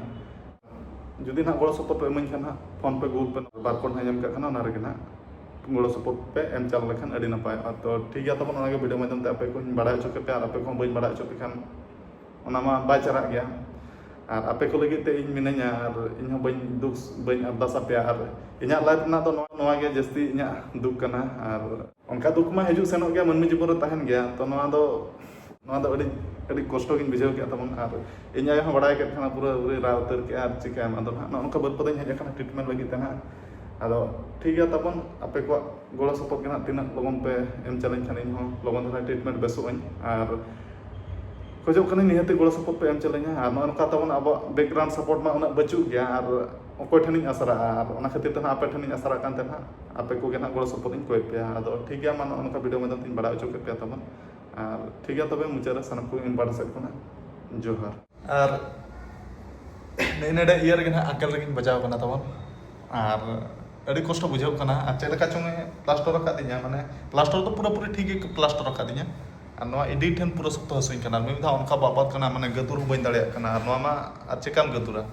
ᱡᱩᱫᱤ ᱱᱟᱦᱟᱜ ᱜᱚᱲᱚ ᱥᱚᱯᱚᱦᱚᱫ ᱯᱮ ᱤᱢᱟᱹᱧ ᱠᱷᱟᱱ ᱱᱟᱦᱟᱜ PhonePe, Google Pay ᱵᱟᱨ ᱠᱳᱰ ᱱᱟᱦᱟᱜ ᱧᱮᱞ ᱠᱟᱜ ᱠᱟᱱᱟ, ᱚᱱᱟ ᱨᱮᱜᱮ ᱱᱟᱦᱟᱜ ᱜᱚᱲᱚ ᱥᱚᱯᱚᱦᱚᱫ ᱯᱮ ᱮᱢ ᱪᱟᱞ ᱞᱮᱠᱷᱟᱱ ᱟᱹᱰᱤ ᱱᱟᱯᱟᱭᱚᱜᱼᱟ᱾ ᱛᱚ ᱴᱷᱤᱠ ᱜᱮᱭᱟ ᱛᱟᱵᱚᱱ, ᱚᱱᱟ ᱜᱮ ᱵᱷᱤᱰᱤᱭᱳ ᱢᱟᱫᱽᱫᱷᱚᱢ ᱛᱮ ᱟᱯᱮ ᱠᱚᱧ ᱵᱟᱲᱟᱭ ᱦᱚᱪᱚ ᱠᱮᱫ ᱯᱮᱭᱟ, ᱟᱨ ᱟᱯᱮ ᱠᱚᱦᱚᱸ ᱵᱟᱹᱧ ᱵᱟᱲᱟᱭ ᱦᱚᱪᱚ ᱯᱮ ᱠᱷᱟᱱ ᱚᱱᱟ ᱢᱟ ᱵᱟᱭ ᱪᱟᱞᱟᱜ ᱜᱮᱭᱟ᱾ ᱟᱨ ᱟᱯᱮ ᱠᱚ ᱞᱟᱹᱜᱤᱫ ᱛᱮ ᱤᱧ ᱢᱤᱱᱟᱹᱧᱟ, ᱟᱨ ᱤᱧ ᱦᱚᱸ ᱵᱟᱹᱧ ᱫᱩᱠ, ᱵᱟᱹᱧ ᱟᱨᱫᱟᱥ ᱟᱯᱮᱭᱟ᱾ ᱟᱨ ᱤᱧᱟᱹᱜ ᱞᱟᱭᱤᱯᱷ ᱨᱮᱱᱟᱜ ᱫᱚ ᱱᱚᱣᱟ, ᱱᱚᱣᱟ ᱜᱮ ᱡᱟᱹᱥᱛᱤ ᱤᱧᱟᱹᱜ ᱫᱩᱠ ᱠᱟᱱᱟ᱾ ᱟᱨ ᱚᱱᱠᱟ ᱫᱩᱠ ᱢᱟ ᱦᱤᱡᱩᱜ ᱥᱮᱱᱚᱜ ᱜᱮᱭᱟ, ᱢᱟᱹᱱᱢᱤ ᱡᱤᱵᱚᱱ ᱨᱮ ᱛᱟᱦᱮᱱ ᱜᱮᱭᱟ᱾ ᱛᱚ ᱱᱚᱣᱟ ᱫᱚ, ᱱᱚᱣᱟ ᱫᱚ ᱟᱹᱰᱤ, ᱟᱹᱰᱤ ᱠᱚᱥᱴᱚ ᱜᱤᱧ ᱵᱩᱡᱷᱟᱹᱣ ᱠᱮᱫ ᱛᱟᱵᱚᱱ᱾ ᱟᱨ ᱤᱧ ᱟᱭᱳ ᱦᱚᱸ ᱵᱟᱲᱟᱭ ᱠᱮᱫ ᱠᱷᱟᱱ ᱯᱩᱨᱟᱹ ᱯᱩᱨᱤ ᱨᱟᱜ ᱩᱛᱟᱹᱨ ᱠᱮᱫᱼᱟ᱾ ᱟᱨ ᱪᱤᱠᱟᱹᱭᱟᱢ, ᱟᱫᱚ ᱱᱟᱦᱟᱜ ᱱᱚᱜᱼᱚ ᱱᱚᱝᱠᱟ ᱵᱟᱹᱨᱯᱟᱫᱟᱧ ᱦᱮᱡ ᱟᱠᱟᱱᱟ ᱴᱨᱤᱴᱢᱮᱱᱴ ᱞᱟᱹᱜᱤᱫ ᱛᱮ ᱱᱟᱦᱟᱜ᱾ ᱟᱫᱚ ᱴᱷᱤᱠ ᱜᱮᱭᱟ ᱛᱟᱵᱚᱱ, ᱟᱯᱮ ᱠᱚᱣᱟᱜ ᱜᱚᱲᱚ ᱥᱚᱯᱚᱦᱚᱫ ᱜᱮ ᱱᱟᱦᱟᱜ ᱛᱤᱱᱟᱹᱜ ᱞᱚᱜᱚᱱ ᱯᱮ ᱮᱢ ᱪᱟᱞᱟᱹᱧ ᱠᱷᱟᱱ ᱤᱧ ᱦᱚᱸ ᱞᱚᱜᱚᱱ ᱫᱷᱟᱨᱟ ᱴᱨᱤᱴᱢᱮᱱᱴ ᱵᱮᱥᱚᱜ ᱟᱹᱧ᱾ ᱟᱨ ᱠᱷᱚᱡᱚᱜ ᱠᱟᱹᱱᱟᱹᱧ ᱱᱤᱦᱟᱹᱛ ᱜᱚᱲᱚ ᱥᱚᱯᱚᱦᱚᱫ ᱯᱮ ᱮᱢ ᱪᱟᱞᱟᱹᱧᱟ᱾ ᱟᱨ ᱱᱚᱜᱼᱚ ᱱᱚᱝᱠᱟ ᱛᱟᱵᱚᱱ ᱟᱵᱚᱣᱟᱜ ᱵᱮᱠᱜᱨᱟᱣᱩᱱᱰ ᱥᱟᱯᱳᱨᱴ ᱢᱟ ᱩᱱᱟᱹᱜ ᱵᱟᱹᱪᱩᱜ ᱜᱮᱭᱟ, ᱟᱨ ᱚᱠᱚᱭ ᱴᱷᱮᱱᱤᱧ ᱟᱥᱨᱟᱜᱼᱟ? ᱟᱨ ᱚᱱᱟ ᱠᱷᱟᱹᱛᱤᱨ ᱛᱮ ᱱᱟᱦᱟᱜ ᱟᱯᱮ ᱴᱷᱮᱱᱤᱧ ᱟᱥᱨᱟᱜ ᱠᱟᱱ ᱛᱮ ᱱᱟᱦᱟᱜ ᱟᱯᱮ ᱠᱚᱜᱮ ᱱᱟᱦᱟᱜ ᱜᱚᱲᱚ ᱥᱚᱯᱚᱦᱚᱫ ᱤᱧ ᱠᱚᱭ ᱯᱮᱭᱟ᱾ ᱟᱫᱚ ᱴᱷᱤᱠ ᱜᱮᱭᱟ, ᱢᱟ ᱱᱚᱜᱼᱚ ᱱᱚᱝᱠᱟ ᱵᱷᱤᱰᱤᱭᱳ ᱢᱟᱫᱽᱫᱷᱚᱢ ᱛᱮᱧ ᱵᱟᱲᱟᱭ ᱦᱚᱪᱚ ᱠᱮᱫ ᱯᱮᱭᱟ ᱛᱟᱵᱚᱱ᱾ ᱟᱨ ᱴᱷᱤᱠ ᱜᱮᱭᱟ ᱛᱚᱵᱮ, ᱢᱩᱪᱟᱹᱫ ᱨᱮ ᱥᱟᱱᱟᱢ ᱠᱚᱜᱮ ᱤᱧ ᱯᱟᱦᱴᱟ ᱥᱮᱫ ᱠᱷᱚᱱᱟᱜ ᱡᱚᱦᱟᱨ᱾ ᱟᱨ ᱱᱮᱜᱼᱮ ᱱᱮᱰᱮ ᱤᱭᱟᱹ ᱨᱮᱜᱮ ᱱᱟᱦᱟᱜ ᱟᱸᱠᱮᱞ ᱨᱮᱜᱮᱧ ᱵᱟᱡᱟᱣ ᱠᱟᱱᱟ ᱛᱟᱵᱚᱱ᱾ ᱟᱨ ᱟᱹᱰᱤ ᱠᱚᱥᱴᱚ ᱵᱩᱡᱷᱟᱹᱜ ᱠᱟᱱᱟ᱾ ᱟᱨ ᱪᱮᱫ ᱞᱮᱠᱟ ᱪᱚᱝ ᱮ ᱯᱞᱟᱥᱴᱟᱨ ᱟᱠᱟᱫᱤᱧᱟ, ᱢᱟᱱᱮ ᱯᱞᱟᱥᱴᱟᱨ ᱫᱚ ᱯᱩᱨᱟᱹᱯᱩᱨᱤ ᱴᱷᱤᱠ ᱜᱮ ᱯᱞᱟᱥᱴᱟᱨ ᱟᱠᱟᱫᱤᱧᱟ᱾ ᱟᱨ ᱱᱚᱣᱟ ᱤᱰᱤ ᱴᱷᱮᱱ ᱯᱩᱨᱟᱹ ᱥᱚᱠᱛᱚ ᱦᱟᱹᱥᱩᱧ ᱠᱟᱱᱟ᱾ ᱟᱨ ᱢᱤᱫ ᱫᱷᱟᱣ ᱚᱱᱠᱟ ᱵᱟᱵᱟᱫ ᱠᱟᱱᱟ, ᱢᱟᱱᱮ ᱜᱟᱹᱫᱩᱨ ᱦᱚᱸ ᱵᱟᱹᱧ ᱫᱟᱲᱮᱭᱟᱜ ᱠᱟᱱᱟ᱾ ᱟᱨ ᱱᱚᱣᱟ ᱢᱟ ᱟᱨ ᱪᱮᱠᱟᱢ ᱜᱟᱹᱫᱩᱨᱟ?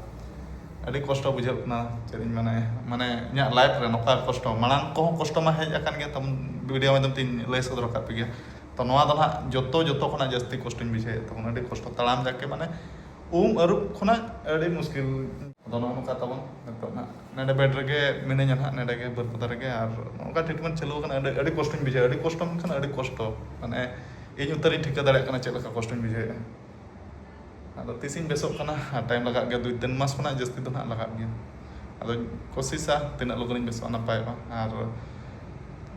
ᱟᱹᱰᱤ ᱠᱚᱥᱴᱚ ᱵᱩᱡᱷᱟᱹᱜ ᱠᱟᱱᱟ᱾ ᱪᱮᱫ ᱤᱧ ᱢᱮᱱᱟ, ᱢᱟᱱᱮ ᱤᱧᱟᱹᱜ ᱞᱟᱭᱤᱯᱷ ᱨᱮ ᱱᱚᱝᱠᱟ ᱠᱚᱥᱴᱚ, ᱢᱟᱲᱟᱝ ᱠᱚᱦᱚᱸ ᱠᱚᱥᱴᱚ ᱢᱟ ᱦᱮᱡ ᱟᱠᱟᱱ ᱜᱮᱭᱟ ᱛᱟᱵᱚᱱ, ᱵᱷᱤᱰᱤᱭᱳ ᱢᱟᱫᱽᱫᱷᱚᱢ ᱛᱮᱧ ᱞᱟᱹᱭ ᱥᱚᱫᱚᱨ ᱟᱠᱟᱫ ᱯᱮ ᱜᱮᱭᱟ᱾ ᱛᱚ ᱱᱚᱣᱟ ᱫᱚ ᱱᱟᱦᱟᱜ ᱡᱚᱛᱚ, ᱡᱚᱛᱚ ᱠᱷᱚᱱᱟᱜ ᱡᱟᱹᱥᱛᱤ ᱠᱚᱥᱴᱚᱧ ᱵᱩᱡᱷᱟᱹᱣᱮᱫ ᱛᱟᱵᱚᱱᱟ᱾ ᱟᱹᱰᱤ ᱠᱚᱥᱴᱚ, ᱛᱟᱲᱟᱢ ᱡᱟᱠᱮ ᱢᱟᱱᱮ ᱩᱢ ᱟᱹᱨᱩᱵ ᱠᱷᱚᱱᱟᱜ ᱟᱹᱰᱤ ᱢᱩᱥᱠᱤᱞ᱾ ᱟᱫᱚ ᱱᱚᱜᱼᱚ ᱱᱚᱝᱠᱟ ᱛᱟᱵᱚᱱ ᱱᱤᱛᱚᱜ ᱱᱟᱜ ᱱᱚᱰᱮ ᱵᱮᱰ ᱨᱮᱜᱮ ᱢᱤᱱᱟᱹᱧᱟ ᱱᱟᱜ, ᱱᱚᱰᱮ ᱜᱮ ᱵᱟᱹᱨᱯᱟᱫᱟ ᱨᱮᱜᱮ᱾ ᱟᱨ ᱱᱚᱝᱠᱟ ᱴᱨᱤᱴᱢᱮᱱᱴ ᱪᱟᱹᱞᱩ ᱟᱠᱟᱱᱟ, ᱟᱹᱰᱤ ᱟᱹᱰᱤ ᱠᱚᱥᱴᱚᱧ ᱵᱩᱡᱷᱟᱹᱣᱟ, ᱟᱹᱰᱤ ᱠᱚᱥᱴᱚ ᱢᱮᱱᱠᱷᱟᱱ ᱟᱹᱰᱤ ᱠᱚᱥᱴᱚ, ᱢᱟᱱᱮ ᱤᱧ ᱩᱛᱟᱹᱨᱤᱧ ᱴᱷᱤᱠᱟᱹ ᱫᱟᱲᱮᱭᱟᱜ ᱠᱟᱱᱟ ᱪᱮᱫ ᱞᱮᱠᱟ ᱠᱚᱥᱴᱚᱧ ᱵᱩᱡᱷᱟᱹᱣᱮᱫᱼᱟ᱾ ᱟᱫᱚ ᱛᱤᱥᱤᱧ ᱵᱮᱥᱚᱜ ᱠᱟᱱᱟ, ᱟᱨ ᱴᱟᱭᱤᱢ ᱞᱟᱜᱟᱜ ᱜᱮᱭᱟ, ᱫᱩᱭ ᱛᱤᱱ ᱢᱟᱥ ᱠᱷᱚᱱᱟᱜ ᱡᱟᱹᱥᱛᱤ ᱫᱚ ᱱᱟᱜ ᱞᱟᱜᱟᱜ ᱜᱮᱭᱟ᱾ ᱟᱫᱚᱧ ᱠᱳᱥᱤᱥᱟ ᱛᱤᱱᱟᱹᱜ ᱞᱚᱜᱚᱱᱤᱧ ᱵᱮᱥᱚᱜᱼᱟ ᱱᱟᱯᱟᱭᱚᱜᱼᱟ, ᱟᱨ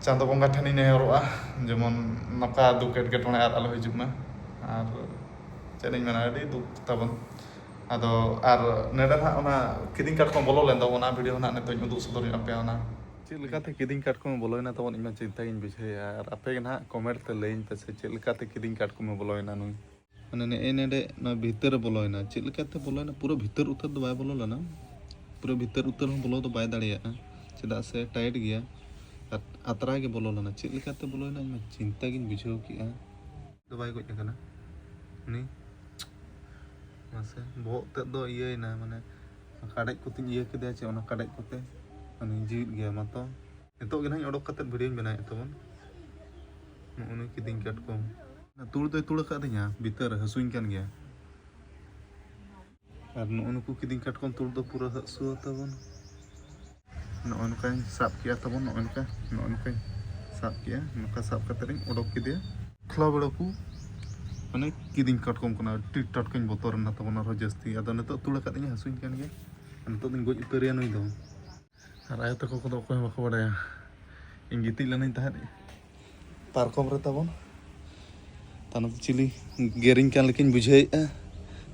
ᱪᱟᱸᱫᱚ ᱵᱚᱸᱜᱟ ᱴᱷᱮᱱᱤᱧ ᱱᱮᱦᱚᱨᱚᱜᱼᱟ ᱡᱮᱢᱚᱱ ᱱᱚᱝᱠᱟ ᱫᱩᱠ ᱮᱴᱠᱮᱴᱚᱬᱮ ᱟᱨ ᱟᱞᱚ ᱦᱤᱡᱩᱜ ᱢᱟ᱾ ᱟᱨ ᱪᱮᱫ ᱤᱧ ᱢᱮᱱᱟ, ᱟᱹᱰᱤ ᱫᱩᱠ ᱛᱟᱵᱚᱱ᱾ ᱟᱫᱚ ᱟᱨ ᱱᱚᱰᱮ ᱱᱟᱜ ᱚᱱᱟ ᱠᱤᱫᱤᱧ ᱠᱟᱴᱠᱚᱢ ᱵᱚᱞᱚ ᱞᱮᱱ ᱫᱚ, ᱚᱱᱟ ᱵᱷᱤᱰᱤᱭᱳ ᱱᱟᱜ ᱱᱤᱛᱚᱜ ᱤᱧ ᱩᱫᱩᱜ ᱥᱚᱫᱚᱨ ᱧᱚᱜ ᱟᱯᱮᱭᱟ᱾ ᱚᱱᱟ ᱪᱮᱫ ᱞᱮᱠᱟᱛᱮ ᱠᱤᱫᱤᱧ ᱠᱟᱴᱠᱚᱢ ᱵᱚᱞᱚᱭᱮᱱᱟ ᱛᱟᱵᱚᱱ, ᱤᱧ ᱢᱟ ᱪᱤᱱᱛᱟᱹ ᱜᱤᱧ ᱵᱩᱡᱷᱟᱹᱣᱮᱫᱼᱟ᱾ ᱟᱨ ᱟᱯᱮ ᱜᱮ ᱱᱟᱦᱟᱜ ᱠᱚᱢᱮᱱᱴ ᱛᱮ ᱞᱟᱹᱭᱟᱹᱧ ᱯᱮᱥᱮ ᱪᱮᱫ ᱞᱮᱠᱟᱛᱮ ᱠᱤᱫᱤᱧ ᱠᱟᱴᱠᱚᱢᱮ ᱵᱚᱞᱚᱭᱮᱱᱟ ᱱᱩᱭ᱾ ᱢᱟᱱᱮ ᱱᱮᱜᱼᱮ ᱱᱮᱰᱮ ᱱᱚᱣᱟ ᱵᱷᱤᱛᱟᱹᱨ ᱨᱮ ᱵᱚᱞᱚᱭᱮᱱᱟ᱾ ᱪᱮᱫ ᱞᱮᱠᱟᱛᱮ ᱵᱚᱞᱚᱭᱮᱱᱟ? ᱯᱩᱨᱟᱹ ᱵᱷᱤᱛᱟᱹᱨ ᱩᱛᱟᱹᱨ ᱫᱚ ᱵᱟᱭ ᱵᱚᱞᱚ ᱞᱮᱱᱟ, ᱯᱩᱨᱟᱹ ᱵᱷᱤᱛᱟᱹᱨ ᱩᱛᱟᱹᱨ ᱦᱚᱸ ᱵᱚᱞᱚ ᱫᱚ ᱵᱟᱭ ᱫᱟᱲᱮᱭᱟᱜᱼᱟ, ᱪᱮᱫᱟᱜ ᱥᱮ ᱴᱟᱭᱤᱴ ᱜᱮᱭᱟ᱾ ᱟᱨ ᱟᱛᱨᱟ ᱜᱮ ᱵᱚᱞᱚ ᱞᱮᱱᱟ᱾ ᱪᱮᱫ ᱞᱮᱠᱟᱛᱮ ᱵᱚᱞᱚᱭᱮᱱᱟ, ᱤᱧ ᱢᱟ ᱪᱤᱱᱛᱟᱹ ᱜᱤᱧ ᱵᱩᱡᱷᱟᱹᱣ ᱠᱮᱜᱼᱟ᱾ ᱫᱚ ᱵᱟᱭ ᱜᱚᱡ ᱟᱠᱟᱱᱟ ᱩᱱᱤ᱾ ᱢᱟᱥᱮ, ᱵᱚᱦᱚᱜ ᱛᱮᱫ ᱫᱚ ᱤᱭᱟᱹᱭᱮᱱᱟ, ᱢᱟᱱᱮ ᱠᱟᱰᱮᱡ ᱠᱚᱛᱮᱧ ᱤᱭᱟᱹ ᱠᱮᱫᱮᱭᱟ ᱪᱮ, ᱚᱱᱟ ᱠᱟᱰᱮᱡ ᱠᱚᱛᱮ ᱢᱟᱱᱮ ᱡᱤᱣᱤᱫ ᱜᱮᱭᱟ ᱢᱟᱛᱚ᱾ ᱱᱤᱛᱚᱜ ᱜᱮ ᱱᱟᱦᱟᱜ ᱤᱧ ᱚᱰᱚᱠ ᱠᱟᱛᱮᱫ ᱵᱷᱤᱰᱤᱭᱳᱧ ᱵᱮᱱᱟᱣᱮᱫ ᱛᱟᱵᱚᱱ᱾ ᱱᱚᱜᱼᱚ ᱱᱩᱭ ᱠᱤᱫᱤᱧ ᱠᱟᱴᱠᱚᱢ᱾ ᱛᱩᱲ ᱫᱚᱭ ᱛᱩᱲ ᱟᱠᱟᱫᱤᱧᱟ, ᱵᱷᱤᱛᱟᱹᱨ ᱨᱮ ᱦᱟᱹᱥᱩᱧ ᱠᱟᱱ ᱜᱮᱭᱟ᱾ ᱟᱨ ᱱᱚᱜᱼᱚ ᱱᱩᱠᱩ ᱠᱤᱫᱤᱧ ᱠᱟᱴᱠᱚᱢ ᱛᱩᱲ ᱫᱚ ᱯᱩᱨᱟᱹ ᱦᱟᱹᱥᱩ ᱛᱟᱵᱚᱱ᱾ ᱱᱚᱜᱼᱚ ᱱᱚᱝᱠᱟᱧ ᱥᱟᱵ ᱠᱮᱜᱼᱟ ᱛᱟᱵᱚᱱ, ᱱᱚᱜᱼᱚ ᱱᱚᱝᱠᱟ, ᱱᱚᱜᱼᱚ ᱱᱚᱝᱠᱟᱧ ᱥᱟᱵ ᱠᱮᱜᱼᱟ, ᱱᱚᱝᱠᱟ ᱥᱟᱵ ᱠᱟᱛᱮᱫ ᱤᱧ ᱚᱰᱚᱠ ᱠᱮᱫᱮᱭᱟ᱾ ᱮᱠᱞᱟ ᱵᱮᱲᱟ ᱠᱚ ᱢᱟᱱᱮ ᱠᱤᱫᱤᱧ ᱠᱟᱴᱠᱚᱢ ᱠᱟᱱᱟ, ᱟᱹᱰᱤ ᱴᱟᱴᱠᱟᱧ ᱵᱚᱛᱚᱨᱮᱱᱟ ᱛᱟᱵᱚᱱ ᱟᱨᱦᱚᱸ ᱡᱟᱹᱥᱛᱤ᱾ ᱟᱫᱚ ᱱᱤᱛᱚᱜ ᱛᱩᱲ ᱟᱠᱟᱫᱤᱧᱟ, ᱦᱟᱹᱥᱩᱧ ᱠᱟᱱ ᱜᱮᱭᱟ, ᱱᱤᱛᱚᱜ ᱫᱚᱧ ᱜᱚᱡ ᱩᱛᱟᱹᱨᱮᱭᱟ ᱱᱩᱭ ᱫᱚ᱾ ᱟᱨ ᱟᱭᱳ ᱛᱟᱠᱚ ᱠᱚᱫᱚ ᱚᱠᱚᱭ ᱦᱚᱸ ᱵᱟᱠᱚ ᱵᱟᱲᱟᱭᱟ᱾ ᱤᱧ ᱜᱤᱛᱤᱡ ᱞᱮᱱᱟᱧ ᱛᱟᱦᱮᱸᱫ ᱯᱟᱨᱠᱚᱢ ᱨᱮ ᱛᱟᱵᱚᱱ, ᱛᱟᱭᱱᱚᱢ ᱛᱮ ᱪᱤᱞᱤ ᱜᱮᱨᱤᱧ ᱠᱟᱱ ᱞᱮᱠᱟᱧ ᱵᱩᱡᱷᱟᱹᱣᱮᱫᱼᱟ᱾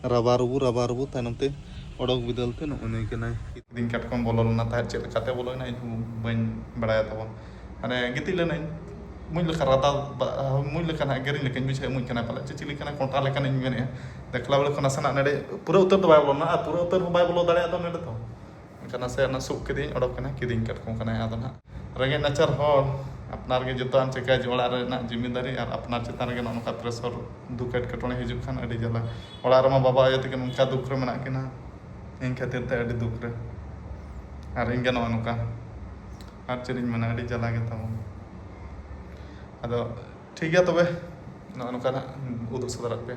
ᱨᱟᱵᱟ ᱨᱩᱵᱩ, ᱨᱟᱵᱟ ᱨᱩᱵᱩ, ᱛᱟᱭᱱᱚᱢ ᱛᱮ ᱚᱰᱚᱠ ᱵᱤᱫᱟᱹᱞ ᱛᱮ ᱱᱚᱜᱼᱚ ᱱᱩᱭ ᱠᱟᱱᱟᱭ᱾ ᱠᱤᱫᱤᱧ ᱠᱟᱴᱠᱚᱢ ᱵᱚᱞᱚ ᱞᱮᱱᱟ ᱛᱟᱦᱮᱸᱫ, ᱪᱮᱫ ᱞᱮᱠᱟᱛᱮ ᱵᱚᱞᱚᱭᱮᱱᱟ ᱤᱧ ᱦᱚᱸ ᱵᱟᱹᱧ ᱵᱟᱲᱟᱭᱟ ᱛᱟᱵᱚᱱ᱾ ᱢᱟᱱᱮ ᱜᱤᱛᱤᱡ ᱞᱮᱱᱟᱹᱧ, ᱢᱩᱡ ᱞᱮᱠᱟ ᱨᱟᱫᱟ, ᱢᱩᱡ ᱞᱮᱠᱟ ᱱᱟᱜ ᱜᱮᱨᱤᱧ ᱞᱮᱠᱟᱧ ᱵᱩᱡᱷᱟᱹᱣᱮᱫᱼᱟ, ᱢᱩᱡ ᱠᱟᱱᱟᱭ ᱯᱟᱞᱮ ᱪᱮ ᱪᱤᱞᱤ ᱠᱟᱱᱟᱭ, ᱠᱚᱸᱴᱟ ᱞᱮᱠᱟᱱᱤᱧ ᱢᱮᱱᱮᱫᱼᱟ᱾ ᱮᱠᱞᱟ ᱵᱮᱲᱟ ᱠᱷᱚᱱ ᱱᱟᱥᱮᱱᱟᱜ ᱱᱚᱰᱮ ᱯᱩᱨᱟᱹ ᱩᱛᱟᱹᱨ ᱫᱚ ᱵᱟᱭ ᱵᱚᱞᱚᱱᱟ, ᱟᱨ ᱯᱩᱨᱟᱹ ᱩᱛᱟᱹᱨ ᱦᱚᱸ ᱵᱟᱭ ᱵᱚᱞᱚ ᱫᱟᱲᱮᱭᱟᱜ ᱫᱚ ᱱᱚᱰᱮ ᱫᱚ᱾ ᱮᱱᱠᱷᱟᱱ ᱱᱟᱥᱮ ᱚᱱᱟ ᱥᱩᱵ ᱠᱤᱫᱤᱧ, ᱚᱰᱚᱠ ᱠᱟᱱᱟ ᱠᱤᱫᱤᱧ ᱠᱟᱴᱠᱚᱢ ᱠᱟᱱᱟᱭ᱾ ᱟᱫᱚ ᱱᱟᱦᱟᱜ ᱨᱮᱸᱜᱮᱡ ᱱᱟᱪᱟᱨ ᱦᱚᱲ, ᱟᱯᱱᱟᱨ ᱜᱮ ᱡᱚᱛᱚᱣᱟᱜ ᱮᱢ ᱪᱮᱠᱟᱭᱟ, ᱡᱮ ᱚᱲᱟᱜ ᱨᱮᱱᱟᱜ ᱡᱤᱢᱤᱫᱟᱨᱤ ᱟᱨ ᱟᱯᱱᱟᱨ ᱪᱮᱛᱟᱱ ᱨᱮᱜᱮ ᱱᱚᱜᱼᱚ ᱱᱚᱝᱠᱟ ᱯᱨᱮᱥᱚᱨ, ᱫᱩᱠ ᱮᱴᱠᱮᱴᱚᱬᱮ ᱦᱤᱡᱩᱜ ᱠᱷᱟᱱ ᱟᱹᱰᱤ ᱡᱟᱞᱟ᱾ ᱚᱲᱟᱜ ᱨᱮᱢᱟ ᱵᱟᱵᱟ ᱟᱭᱳ ᱛᱟᱹᱠᱤᱱ ᱚᱱᱠᱟ ᱫᱩᱠ ᱨᱮ ᱢᱮᱱᱟᱜ ᱠᱤᱱᱟ, ᱤᱧ ᱠᱷᱟᱹᱛᱤᱨ ᱛᱮ ᱟᱹᱰᱤ ᱫᱩᱠ ᱨᱮ, ᱟᱨ ᱤᱧ ᱜᱮ ᱱᱚᱜᱼᱚ ᱱᱚᱝᱠᱟ᱾ ᱟᱨ ᱪᱮᱫ ᱤᱧ ᱢᱮᱱᱟ, ᱟᱹᱰᱤ ᱡᱟᱞᱟ ᱜᱮ ᱛᱟᱵᱚᱱ᱾ ᱟᱫᱚ ᱴᱷᱤᱠ ᱜᱮᱭᱟ ᱛᱚᱵᱮ, ᱱᱚᱜᱼᱚ ᱱᱚᱝᱠᱟ ᱱᱟᱜ ᱩᱫᱩᱜ ᱥᱚᱫᱚᱨᱟᱜ ᱯᱮ᱾